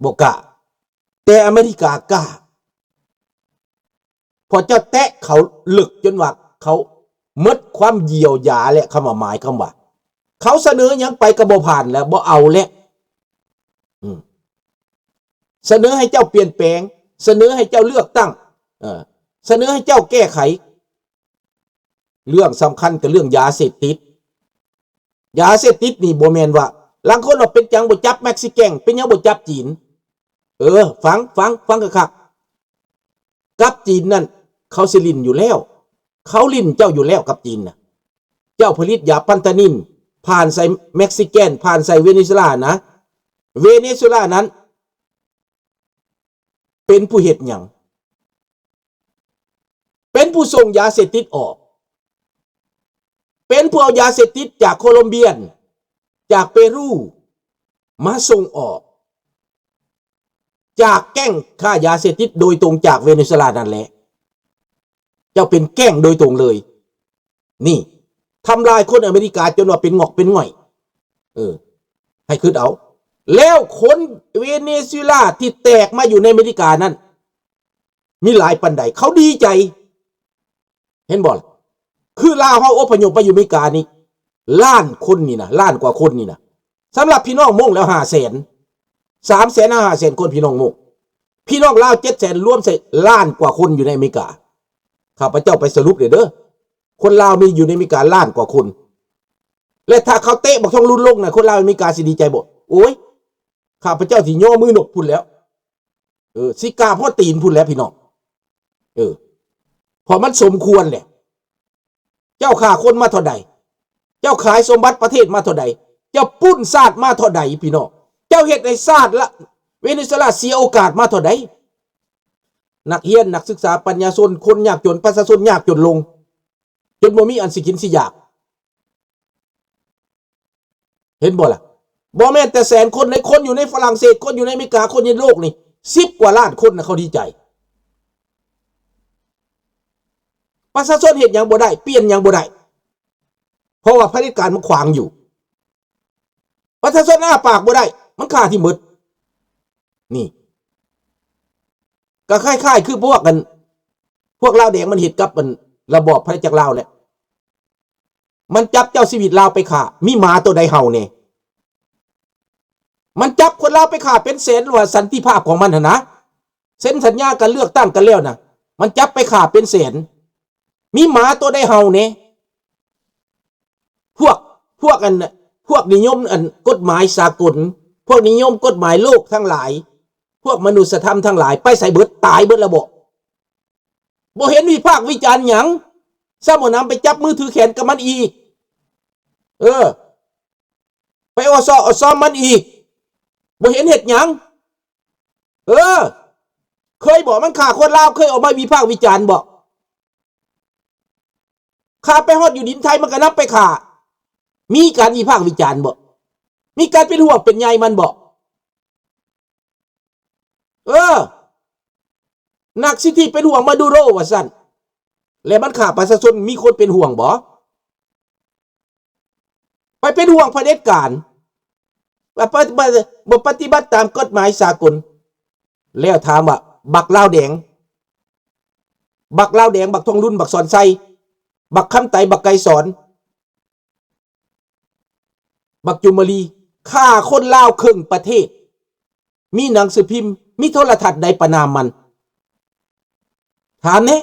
ບໍ່ກ້າ ແຕ່ອາເມລິກາກ້າ ເພາະເຈົ້າແຕະເຂົາເລິກຈົນວ່າເຂົາໝົດຄວາມຢ້ຽວຢາ ແລະ ຄຳວ່າໝາຍຄວາມວ່າ ເຂົາສະເໜີຫຍັງໄປກໍບໍ່ຜ່ານແລ້ວ ບໍ່ເອົາແລ້ວ ອືມ ສະເໜີໃຫ້ເຈົ້າປ່ຽນແປງ ສະເໜີໃຫ້ເຈົ້າເລືອກຕັ້ງ ເອີ ສະເໜີໃຫ້ເຈົ້າແກ້ໄຂ. ເລື່ອງສຳຄັນກໍເລື່ອງຢາເສບຕິດ. ຢາເສບຕິດນີ້ບໍ່ແມ່ນວ່າ ລາງຄົນວ່າເປັນຫຍັງບໍ່ຈັບແມັກຊິແກງ ເປັນຫຍັງບໍ່ຈັບຈີນ? ເອີ ຟັງ ຟັງ ຟັງຄັກໆ ກັບຈີນນັ້ນ ເຂົາຊິຫຼິ້ນຢູ່ແລ້ວ ເຂົາຫຼິ້ນເຈົ້າຢູ່ແລ້ວກັບຈີນນະ. ເຈົ້າຜະລິດຢາປັນທະນິນ ຜ່ານໃສ່ແມັກຊິແກນ ຜ່ານໃສ່ເວເນຊູເອລານະ ເວເນຊູເອລານັ້ນ ເປັນຜູ້ເຮັດຫຍັງ? ເປັນຜູ້ສົ່ງຢາເສບຕິດອອກ ເປັນຜູ້ເອົາຢາເສບຕິດຈາກໂຄລັມເບຍ ຈາກເປຣູ ມາສົ່ງອອກ ຈາກແກ້ງຄ້າຢາເສບຕິດໂດຍຕົງຈາກເວເນຊູເອລານັ້ນແຫຼະ. ເຈົ້າເປັນແກ້ງໂດຍຕົງເລີຍ. ນີ້ ທຳລາຍຄົນອາເມລິກາຈົນວ່າເປັນງອກເປັນງ່ອຍ. ເອີ ໃຫ້ຄິດເອົາ. ແລ້ວຄົນເວເນຊູເອລາທີ່ແຕກມາຢູ່ໃນອາເມລິການັ້ນ ມີຫຼາຍປານໃດ? ເຂົາດີໃຈ. ເຫັນບໍ່ລະ? ຄືລາວເຮົາອົບພະຍົບໄປຢູ່ອາເມລິການີ້ ລ້ານຄົນນີ້ນະ ລ້ານກວ່າຄົນນີ້ນະ. ສຳລັບພີ່ນ້ອງມົ້ງແລ້ວຫ້າແສນ ສາມແສນຫາຫ້າແສນຄົນ ພີ່ນ້ອງມົ້ງ. ພີ່ນ້ອງລາວເຈັດແສນ ລວມໃສ່ລ້ານກວ່າຄົນຢູ່ໃນອາເມລິກາ. ຂ້າພະເຈົ້າໄປສະຫຼຸບເລີຍເດີ ຄົນລາວມີຢູ່ໃນອາເມລິກາລ້ານກວ່າຄົນ. ແລະ ຖ້າເຂົາເຕະບັກທອງລຸນລົງນະ ຄົນລາວອາເມລິກາຊິດີໃຈບໍ່? ໂອ້ຍ ຂ້າພະເຈົ້າຊິຍໍມືນົບພຸ້ນແລ້ວ. ເອີ ຊິກາບຮອດຕີນພຸ້ນແຫຼະພີ່ນ້ອງ. ເອີ ເພາະມັນສົມຄວນແຫຼະ. ເຈົ້າຂ້າຄົນມາເທົ່າໃດ? ເຈົ້າຂາຍສົມບັດປະເທດມາເທົ່າໃດ? ເຈົ້າປຸ້ນຊາດມາເທົ່າໃດພີ່ນ້ອງ? ເຈົ້າເຮັດໃຫ້ຊາດລະ ເວເນຊູເອລາເສຍໂອກາດມາເທົ່າໃດ? ນັກຮຽນ ນັກສຶກສາ ປັນຍາຊົນ ຄົນຍາກຈົນ ປະຊາຊົນຍາກຈົນລົງ ຈົນບໍ່ມີອັນຊິກິນຊິຢາກ. ເຫັນບໍ່ລະ? ບໍ່ແມ່ນແຕ່ແສນຄົນໃດ໋ ຄົນຢູ່ໃນຝຣັ່ງເສດ ຄົນຢູ່ໃນອາເມລິກາ ຄົນຢູ່ໃນໂລກນີ້ ສິບກວ່າລ້ານຄົນນະ ເຂົາດີໃຈ. ປະຊາຊົນເຮັດຫຍັງບໍ່ໄດ້ ປ່ຽນຫຍັງບໍ່ໄດ້ ເພາະວ່າຜະເດັດການມັນຂວາງຢູ່. ປະຊາຊົນອ້າປາກບໍ່ໄດ້ ມັນຂ້າທີ່ໝົດ. ນີ້ ກໍຄ້າຍໆຄືພວກອັນ ພວກລາວແດງມັນເຮັດກັບອັນລະບອບພະນາຈັກລາວແຫຼະ. ມັນຈັບເຈົ້າຊີວິດລາວໄປຂ້າ ມີໝາໂຕໃດເຫົ່າແດ່? ມັນຈັບຄົນລາວໄປຂ້າເປັນແສນ ວ່າສັນຕິພາບຂອງມັນຫັ້ນນະ ເຊັນສັນຍາກັນເລືອກຕັ້ງກັນແລ້ວນະ ມັນຈັບໄປຂ້າເປັນແສນ ມີໝາໂຕໃດເຫົ່າແດ່? ພວກ ພວກອັນ ພວກນິຍົມອັນກົດໝາຍສາກົນ ພວກນິຍົມກົດໝາຍໂລກທັງຫຼາຍ ພວກມະນຸດສະທຳທັງຫຼາຍ ໄປໃສເບິດ? ຕາຍເບິດແລ້ວບໍ? ບໍ່ເຫັນວິພາກວິຈານຫຍັງ ຊ້ຳເອົານຳໄປຈັບມືຖືແຂນກັບມັນອີກ. ເອີ ໄປເອົາຊອກເອົາຊອມມັນອີກ ບໍ່ເຫັນເຮັດຫຍັງ. ເອີ ເຄີຍບໍ? ມັນຂ້າຄົນລາວ ເຄີຍອອກມາວິພາກວິຈານບໍ? ຂ້າໄປຮອດຢູ່ດິນໄທ ມັນກໍນຳໄປຂ້າ. ມີການວິພາກວິຈານບໍ? ມີການເປັນຫ່ວງເປັນໃຍມັນບໍ? ເອີ ນັກສິດທິເປັນຫ່ວງມາດູໂຣວ່າຊັ້ນ ແລະ ມັນຂ້າປະຊາຊົນ ມີຄົນເປັນຫ່ວງບໍ? ໄປເປັນຫ່ວງຜະເດັດການ ວ່າປະ ບໍ່ ບໍ່ປະຕິບັດຕາມກົດໝາຍສາກົນ. ແລ້ວຖາມວ່າ ບັກລາວແດງ ບັກລາວແດງ ບັກທອງລຸນ ບັກສອນໄຊ ບັກຄຳໄຕ ບັກໄກສອນ ບັກຈຸມມະລີ ຂ້າຄົນລາວເຄິ່ງປະເທດ ມີໜັງສືພິມ ມີໂທລະທັດໃດປະນາມມັນ? ຖາມແດ່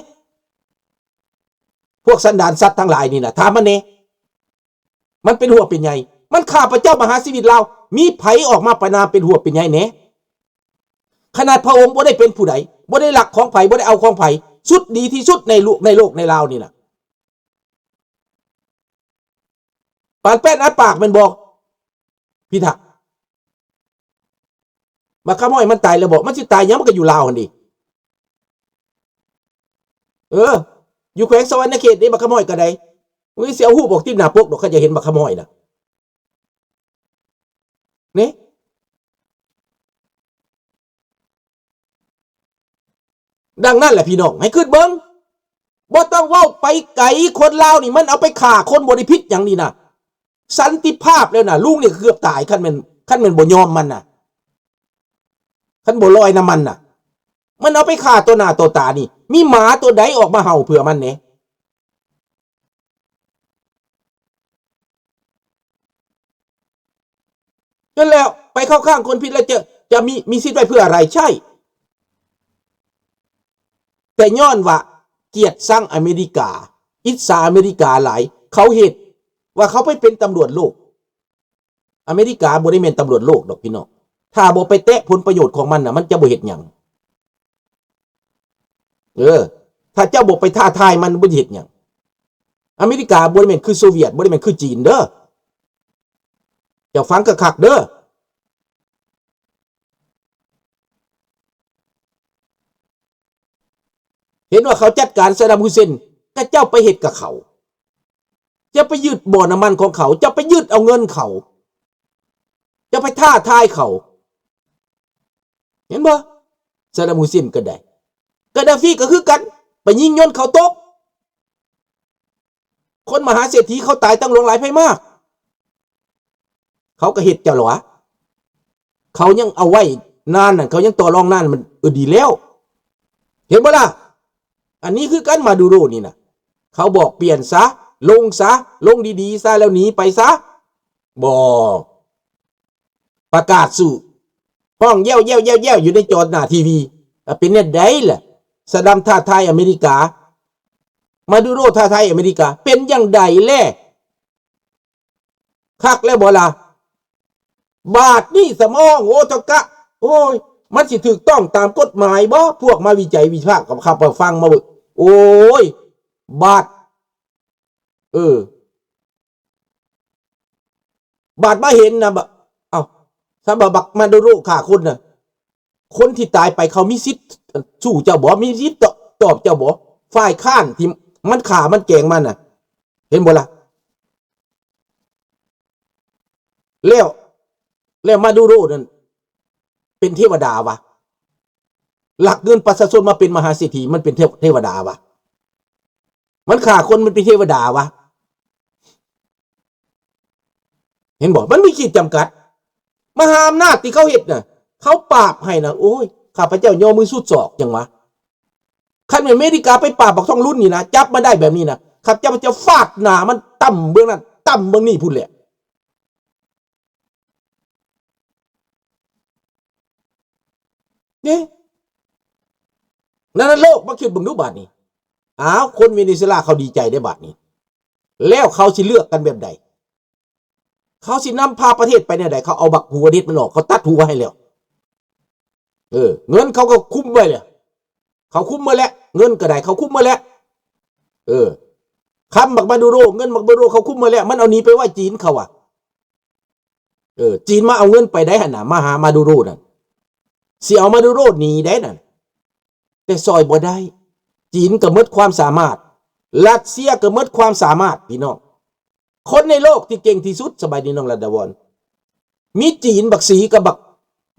ພວກສັນດານສັດທັງຫຼາຍນີ້ນະ ຖາມມັນແດ່. ມັນເປັນຫົວເປັນໃຍ ມັນຂ້າພະເຈົ້າມະຫາຊີວິດລາວ ມີໃຜອອກມາປະນາມເປັນຫົວເປັນໃຍແດ່? ຂະໜາດພະອົງບໍ່ໄດ້ເປັນຜູ້ໃດ ບໍ່ໄດ້ລັກຂອງໃຜ ບໍ່ໄດ້ເອົາຂອງໃຜ ສຸດດີທີ່ສຸດໃນໂລກ ໃນໂລກໃນລາວນີ້ນະ. ປານແປ້ນອັດປາກແມ່ນບໍ່ ພິທັກ? ບັກຄຳຫ້ອຍມັນຕາຍແລ້ວບໍ? ມັນຊິຕາຍຫຍັງ ມັນກໍຢູ່ລາວຫັ້ນເດ. ເອີ ຢູ່ແຂວງສະຫວັນນະເຂດເດ ບັກຄຳຫ້ອຍກໍໄດ້. ເອີຍ ຊິເອົາຮູບອອກຕິດໜ້າປົກດອກ ຄັນຢາກເຫັນບັກຄຳຫ້ອຍນະ ນີ້. ດັ່ງນັ້ນແຫຼະພີ່ນ້ອງ ໃຫ້ຄິດເບິ່ງ ບໍ່ຕ້ອງເວົ້າໄປໄກ. ຄົນລາວນີ້ມັນເອົາໄປຂ້າຄົນ ບໍ່ໄດ້ຜິດຫຍັງນີ້ນະ. ສັນຕິພາບແລ້ວນະ ລຸງນີ້ເກືອບຕາຍ ຄັນແມ່ນ ຄັນແມ່ນບໍ່ຍອມມັນນະ. ຄັນບໍ່ລອຍນຳມັນນະ ມັນເອົາໄປຂ້າຕໍ່ໜ້າຕໍ່ຕານີ້ ມີໝາຕົວໃດອອກມາເຫົ່າເພື່ອມັນແດ່? ນັ້ນແຫຼະ ໄປເຂົ້າຂ້າງຄົນຜິດແລ້ວຈະ ຈະມີ ມີສິດໄວ້ເພື່ອອະໄລ? ໃຊ່ ແຕ່ຍ້ອນວ່າກຽດຊັງອາເມລິກາ ອິດສາອາເມລິກາຫຼາຍ ເຂົາເຮັດວ່າເຂົາໄປເປັນຕຳຫຼວດໂລກ. ອາເມລິກາບໍ່ໄດ້ແມ່ນຕຳຫຼວດໂລກດອກພີ່ນ້ອງ ຖ້າບໍ່ໄປແຕະຜົນປະໂຫຍດຂອງມັນນະ ມັນຈະບໍ່ເຮັດຫຍັງ. ເອີ ຖ້າເຈົ້າບໍ່ໄປທ້າທາຍມັນ ມັນບໍ່ເຮັດຫຍັງ. ອາເມລິກາບໍ່ໄດ້ແມ່ນຄືໂຊວຽດ ບໍ່ໄດ້ແມ່ນຄືຈີນເດີ. ເຈົ້າຟັງຄັກໆເດີ. ເຫັນວ່າເຂົາຈັດການຊາດຳ ຮຸເຊັນ ກະເຈົ້າໄປເຮັດກັບເຂົາ. ເຈົ້າໄປຍຶດບໍ່ນ້ຳມັນຂອງເຂົາ. ເຈົ້າໄປຍຶດເອົາເງິນເຂົາ. ເຈົ້າໄປທ້າທາຍເຂົາ. ເຫັນບໍ່? ຊາດຳ ຮຸເຊັນ ກະໄດ້. ກາດາຟີ ກະຄືກັນ. ໄປຍິງຍົນເຂົາຕົກ. ຄົນມະຫາເສດຖີເຂົາຕາຍຕັ້ງຫຼວງຫຼາຍໄພມາກ. ເຂົາກະເຮັດເຈົ້າລະວະ. ເຂົາຍັງເອົາໄວ້ນານນັ້ນ ເຂົາຍັງຕໍ່ລອງນານ ມັນ ເອີ ດີແລ້ວ. ເຫັນບໍ່ລະ? ອັນນີ້ຄືກັນ ມາດູໂຣນີ້ນະ. ເຂົາບອກປ່ຽນຊະ, ລົງຊະ, ລົງດີໆຊະ ແລ້ວໜີໄປຊະ. ບໍ່. ປະກາດສູ້ ຮ້ອງແຢ້ວໆໆໆ ຢູ່ໃນຈໍໜ້າທີວີ. ເປັນແນວໃດລະ? ຊາດຳທ້າທາຍອາເມລິກາ. ມາດູໂຣທ້າທາຍອາເມລິກາ. ເປັນຈັ່ງໃດແລ? ຄັກແລ້ວບໍ່ລະ? ບາດນີ້ສະໝອງ ໂອທະກະ ໂອ້ຍ ມັນຊິຖືກຕ້ອງຕາມກົດໝາຍບໍ່? ພວກມາວິໄຈວິພາກກັບຂ້າພະເຈົ້າຟັງມາເບິ່ງ ໂອ້ຍ ບາດ ເອີ ບາດມາເຫັນນະ ບະ ເອົ້າ ສຳລັບບັກມາດູໂຣຂ້າຄົນນະ ຄົນທີ່ຕາຍໄປເຂົາມີສິດສູ້ເຈົ້າບໍ່? ມີສິດຕອບ ຕອບເຈົ້າບໍ່? ຝ່າຍຄ້ານທີ່ມັນຂ້າມັນແກງມັນນະ ເຫັນບໍ່ລະ? ແລ້ວ ແລ້ວມາດູໂຣນັ້ນເປັນເທວະດາວະ? ລັກເງິນປະຊາຊົນມາເປັນມະຫາເສດຖີ ມັນເປັນເທ ເທວະດາວະ? ມັນຂ້າຄົນ ມັນເປັນເທວະດາວະ? ເຫັນບໍ່? ມັນມີຂີດຈຳກັດ. ມະຫາອຳນາດທີ່ເຂົາເຮັດນະ ເຂົາປາບໃຫ້ນະ ໂອ້ຍ ຂ້າພະເຈົ້າຍໍມືສຸດສອກ ຈັ່ງວ່າ ຄັນແມ່ນອາເມລິກາໄປປາບບັກທອງລຸນນີ້ນະ ຈັບມາໄດ້ແບບນີ້ນະ ຂ້າພະເຈົ້າຈະຟາດໜ້າມັນ ຕ່ຳເບື້ອງນັ້ນ ຕ່ຳເບື້ອງນີ້ພຸ້ນແຫຼະ. ເດ້ ນັ້ນໂລກມາຄິດເບິ່ງດູບາດນີ້. ອ້າວ ຄົນເວເນຊູເອລາເຂົາດີໃຈເດ້ບາດນີ້. ແລ້ວເຂົາຊິເລືອກກັນແບບໃດ? ເຂົາຊິນຳພາປະເທດໄປແນວໃດ? ເຂົາເອົາບັກຫົວເດັດມັນອອກ ເຂົາຕັດຫົວໃຫ້ແລ້ວ. ເອີ ເງິນເຂົາກໍຄຸມໄວ້ແລ້ວ ເຂົາຄຸມໝົດແລ້ວ. ເງິນກໍໄດ້ ເຂົາຄຸມໝົດແລ້ວ. ເອີ ຄຳບັກມາດູໂຣ ເງິນບັກມາດູໂຣ ເຂົາຄຸມໝົດແລ້ວ. ມັນເອົາໜີໄປໄວ້ຈີນເຂົາວ່າ. ເອີ ຈີນມາເອົາເງິນໄປໄດ້ຫັ້ນນະ ມາຫາມາດູໂຣນັ້ນ ຊິເອົາມາດູໂຣໜີໄດ້ນັ້ນ ແຕ່ຊ່ອຍບໍ່ໄດ້. ຈີນກໍໝົດຄວາມສາມາດ ຣັດເຊຍກໍໝົດຄວາມສາມາດ ພີ່ນ້ອງ. ຄົນໃນໂລກທີ່ເກັ່ງທີ່ສຸດ ສະບາຍດີນ້ອງລັດດາວອນ ມີຈີນ ບັກສີກັບບັກ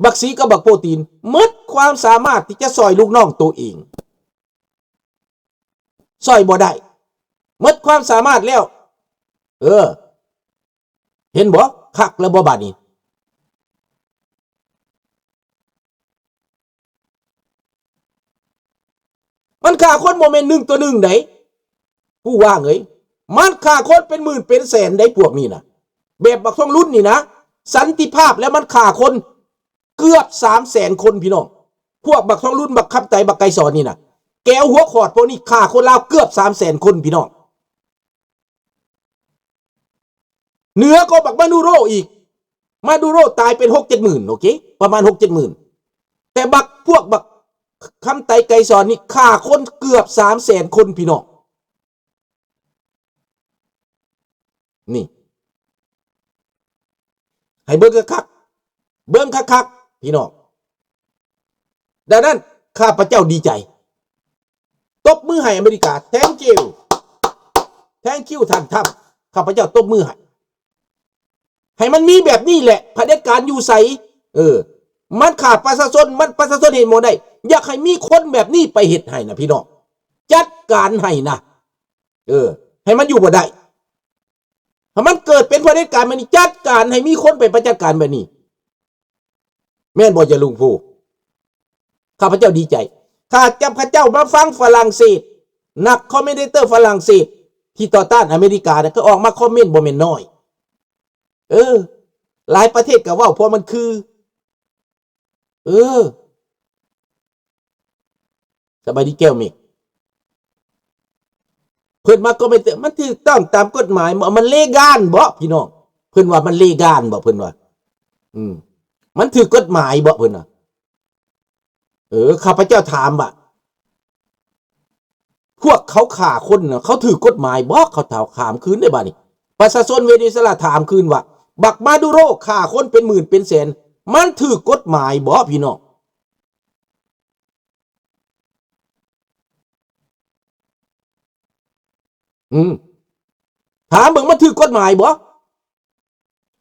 ບັກສີກັບບັກໂປຕີນ ໝົດຄວາມສາມາດທີ່ຈະຊ່ອຍລູກນ້ອງໂຕເອງ ຊ່ອຍບໍ່ໄດ້ ໝົດຄວາມສາມາດແລ້ວ. ເອີ ເຫັນບໍ່? ຄັກແລ້ວບໍ່ບາດນີ້? ມັນຂ້າຄົນບໍ່ແມ່ນໜຶ່ງຕໍ່ໜຶ່ງໃດ໋ ຜູ້ວ່າເອີຍ. ມັນຂ້າຄົນເປັນໝື່ນເປັນແສນໃດ໋ ພວກນີ້ນະ. ແບບບັກທອງລຸນນີ້ນະ ສັນຕິພາບແລ້ວມັນຂ້າຄົນເກືອບສາມແສນຄົນ ພີ່ນ້ອງ. ພວກບັກທອງລຸນ ບັກຄຳໄຕ ບັກໄກສອນນີ້ນະ ແກວຫົວຂອດພວກນີ້ຂ້າຄົນລາວເກືອບສາມແສນຄົນ ພີ່ນ້ອງ. ເໜືອກວ່າບັກມາດູໂຣອີກ. ມາດູໂຣຕາຍເປັນຫົກເຈັດໝື່ນ ໂອເຄ ປະມານຫົກເຈັດໝື່ນ ແຕ່ບັກ ພວກບັກຄຳໄຕ ໄກສອນນີ້ຂ້າຄົນເກືອບສາມແສນຄົນ ພີ່ນ້ອງ. ນີ້ ໃຫ້ເບິ່ງຄັກໆ ເບິ່ງຄັກໆ ພີ່ນ້ອງ. ດັ່ງນັ້ນ ຂ້າພະເຈົ້າດີໃຈ ຕົບມືໃຫ້ອາເມລິກາ thank you thank you ທ່ານທຳ ຂ້າພະເຈົ້າຕົບມືໃຫ້. ໃຫ້ມັນມີແບບນີ້ແຫຼະ ຜະເດັດການຢູ່ໃສ ເອີ ມັນຂ້າປະຊາຊົນ ມັນປະຊາຊົນເຮັດບໍ່ໄດ້ ຢາກໃຫ້ມີຄົນແບບນີ້ໄປເຮັດໃຫ້ນະ ພີ່ນ້ອງ ຈັດການໃຫ້ນະ ເອີ ໃຫ້ມັນຢູ່ບໍ່ໄດ້ ຖ້າມັນເກີດເປັນຜະເດັດການແບບນີ້ ຈັດການໃຫ້ມີຄົນໄປ ໄປຈັດການແບບນີ້ ແມ່ນບໍ່ ຈະລຸງພູ? ຂ້າພະເຈົ້າດີໃຈ. ຂ້າພະເຈົ້າມາຟັງຝຣັ່ງເສດ, ນັກຄອມເມັນເຕີຝຣັ່ງເສດທີ່ຕໍ່ຕ້ານອາເມລິການະ ກໍອອກມາຄອມເມັນບໍ່ແມ່ນນ້ອຍ. ເອີ ຫຼາຍປະເທດກໍເວົ້າ ເພາະມັນຄື ເອີ ສະບາຍດີແກ້ວເມກ. ເພິ່ນມາຄອມເມັນເຕີ ມັນຖືກຕ້ອງຕາມກົດໝາຍບໍ່? ມັນເລການບໍ່ພີ່ນ້ອງ? ເພິ່ນວ່າມັນເລການບໍ່? ເພິ່ນວ່າ ອືມ ມັນຖືກກົດໝາຍບໍ່? ເພິ່ນວ່າ ເອີ ຂ້າພະເຈົ້າຖາມວ່າ ພວກເຂົາຂ້າຄົນນະ ເຂົາຖືກກົດໝາຍບໍ່? ເຂົາຖາມຄືນເດ້ບາດນີ້. ປະຊາຊົນເວເນຊູເອລາຖາມຄືນວ່າ ບັກມາດູໂຣຂ້າຄົນເປັນໝື່ນເປັນແສນ ມັນຖືກກົດໝາຍບໍ່ພີ່ນ້ອງ? ອືມ ຖາມເບິ່ງ ມັນຖືກກົດໝາຍບໍ່?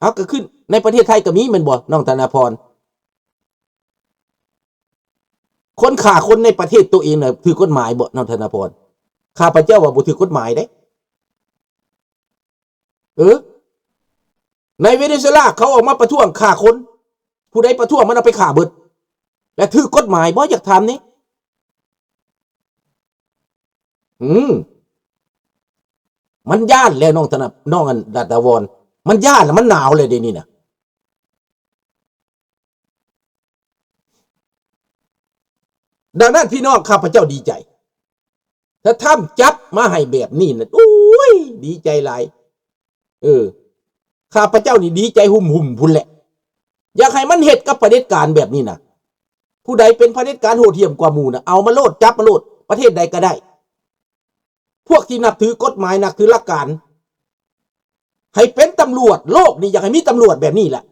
ເອົາ ກໍຄືໃນປະເທດໄທກໍມີແມ່ນບໍ່ ນ້ອງທະນາພອນ? ຄົນຂ້າຄົນໃນປະເທດໂຕເອງນະ ຖືກກົດໝາຍບໍ່ ນ້ອງທະນາພອນ? ຂ້າພະເຈົ້າວ່າບໍ່ຖືກກົດໝາຍເດ້. ເອີ ໃນເວເນຊູເອລາເຂົາອອກມາປະທ້ວງຂ້າຄົນ, ຜູ້ໃດປະທ້ວງມັນເອົາໄປຂ້າເບິດ ແລະຖືກກົດໝາຍບໍ່? ຢາກຖາມແດ່. ອືມ ມັນຢ້ານແລ້ວ ນ້ອງທະນະ ນ້ອງອັນ ດາດາວອນ ມັນຢ້ານລະ ມັນໜາວແລ້ວເດນີ້ນະ. ດັ່ງນັ້ນ ພີ່ນ້ອງ ຂ້າພະເຈົ້າດີໃຈ ຖ້າທຳຈັບມາໃຫ້ແບບນີ້ນະ ໂອ້ຍ ດີໃຈຫຼາຍ. ເອີ ຂ້າພະເຈົ້ານີ້ດີໃຈຫຸ່ມໆພຸ້ນແຫຼະ. ຢາກໃຫ້ມັນເຮັດກັບຜະເດັດການແບບນີ້ນະ. ຜູ້ໃດເປັນຜະເດັດການໂຫດຫ້ຽມກວ່າໝູ່ນະ ເອົາມາໂລດ ຈັບມາໂລດ ປະເທດໃດກໍໄດ້. ພວກທີ່ນັບຖືກົດໝາຍ ນັບຖືຫຼັກການ ໃຫ້ເປັນຕຳຫຼວດ. ໂລກນີ້ຢາກໃຫ້ມີຕຳຫຼວດແບບນີ້ແຫຼະ.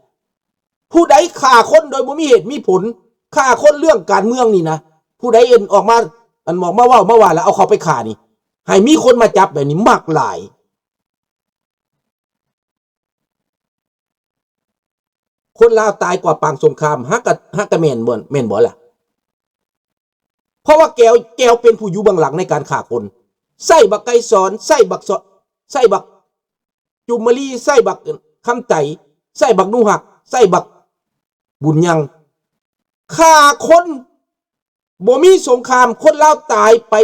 ຜູ້ໃດຂ້າຄົນໂດຍບໍ່ມີເຫດມີຜົນ ຂ້າຄົນເລື່ອງການເມືອງນີ້ນະ ຜູ້ໃດເອີ້ນອອກມາ ອັນ ອອກມາເວົ້າມາວ່າ ແລ້ວເອົາເຂົາໄປຂ້ານີ້ ໃຫ້ມີຄົນມາຈັບແບບນີ້ມັກຫຼາຍ. ຄົນລາວຕາຍກວ່າປາງສົງຄາມ ຫາກະ ຫາກະແມ່ນບໍ່ ແມ່ນບໍ່ລະ? ເພາະວ່າແກວ ແກວເປັນຜູ້ຢູ່ເບື້ອງຫຼັງໃນການຂ້າຄົນ ໃຊ້ບັກໄກສອນ ໃຊ້ບັກ ໃຊ້ບັກຈຸມມະລີ ໃຊ້ບັກຄຳໃຈ ໃຊ້ບັກໜູຮັກ ໃຊ້ບັກບຸນຍັງ ຂ້າຄົນ. ບໍ່ມີສົງຄາມ ຄົນລາວຕາຍໄປ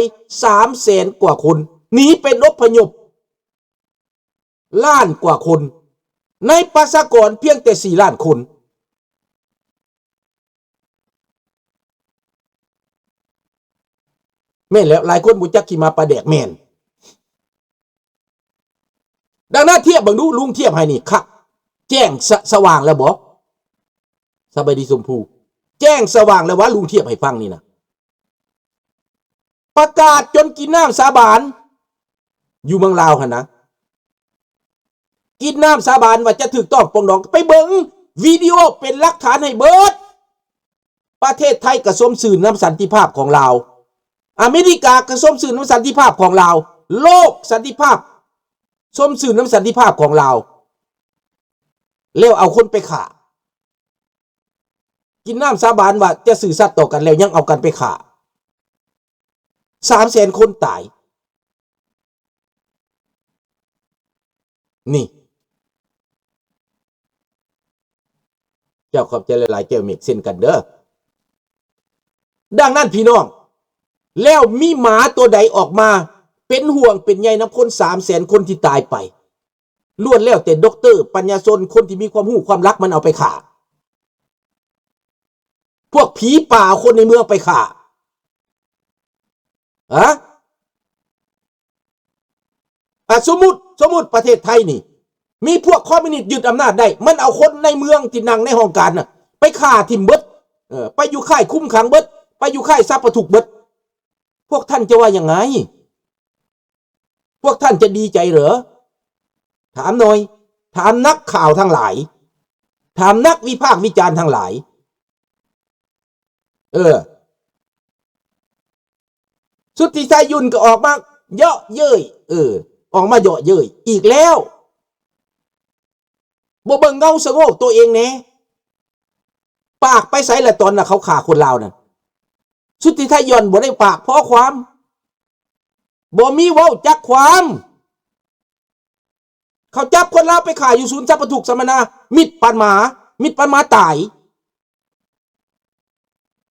ສາມແສນກວ່າຄົນ ໜີໄປອົບພະຍົບລ້ານກວ່າຄົນ ໃນປະຊາກອນພຽງແຕ່ສີ່ລ້ານຄົນ. ແມ່ນແລ້ວ ຫຼາຍຄົນບໍ່ຈັກຂີ້ໝາປາແດກ ແມ່ນ. ດັ່ງນັ້ນ ທຽບເບິ່ງດູ ລຸງທຽບໃຫ້ນີ້ຄັກ ແຈ້ງ ສະ ສະຫວ່າງແລ້ວບໍ່? ສະບາຍດີຊົມພູ ແຈ້ງສະຫວ່າງແລ້ວຫວາ? ລຸງທຽບໃຫ້ຟັງນີ້ນະ ປະກາດຈົນກິນນ້ຳສາບານ ຢູ່ເມືອງລາວຫັ້ນນະ ກິນນ້ຳສາບານວ່າຈະຖືກຕ້ອງປອງດອງ. ໄປເບິ່ງວິດີໂອເປັນຫຼັກຖານໃຫ້ເບິດ. ປະເທດໄທກໍຊົມຊື່ນນຳສັນຕິພາບຂອງລາວ, ອາເມລິກາກໍຊົມຊື່ນນຳສັນຕິພາບຂອງລາວ, ໂລກສັນຕິພາບຊົມຊື່ນນຳສັນຕິພາບຂອງລາວ, ແລ້ວເອົາຄົນໄປຂ້າ, ກິນນ້ຳສາບານວ່າຈະຊື່ສັດຕໍ່ກັນ ແລ້ວຍັງເອົາກັນໄປຂ້າ, ສາມແສນຄົນຕາຍ. ນີ້ ເຈົ້າຂອບໃຈຫຼາຍໆ ແກ້ວເມກເຊັ່ນກັນເດີ. ດັ່ງນັ້ນພີ່ນ້ອງ ແລ້ວມີໝາຕົວໃດອອກມາເປັນຫ່ວງເປັນໃຍນຳຄົນສາມແສນຄົນທີ່ຕາຍໄປ? ລ້ວນແລ້ວແຕ່ດັອກເຕີ ປັນຍາຊົນ ຄົນທີ່ມີຄວາມຮູ້ຄວາມລັບ ມັນເອົາໄປຂ້າ. ພວກຜີປ່າເອົາຄົນໃນເມືອງໄປຂ້າ. ຮະ? ອາ ສົມມຸດ ສົມມຸດປະເທດໄທນີ້ ມີພວກຄອມມິວນິດຍຶດອຳນາດໄດ້ ມັນເອົາຄົນໃນເມືອງທີ່ນັ່ງໃນຫ້ອງການນະ ໄປຂ້າຖິ້ມເບິດ, ເອີ ໄປຢູ່ຄ້າຍຄຸມຂັງເບິດ, ໄປຢູ່ຄ້າຍສັບປະທຸກເບິດ. ພວກທ່ານຈະວ່າຍັງໄງ? ພວກທ່ານຈະດີໃຈເຫຼື? ຖາມໜ່ອຍ, ຖາມນັກຂ່າວທັງຫຼາຍ, ຖາມນັກວິພາກວິຈານທັງຫຼາຍ. ເອີ ສຸດທິໄຊ ຫຍຸ້ນ ກໍອອກມາເຍາະເຍີ້ຍ, ເອີ ອອກມາເຍາະເຍີ້ຍອີກແລ້ວ. ບໍ່ເບິ່ງເງົາສະໂງກຕົວເອງແດ່? ປາກໄປໃສລະ ຕອນນະເຂົາຂ້າຄົນລາວນັ້ນ? ສຸດທິໄຊ ຫຍ້ອນບໍ່ໄດ້ປາກພໍຄວາມ, ບໍ່ມີເວົ້າຈັກຄວາມ. ເຂົາຈັບຄົນລາວໄປຂ້າຢູ່ສູນສັບປະທຸກສຳມະນາ, ມິດປານໝາ, ມິດປານໝາຕາຍ.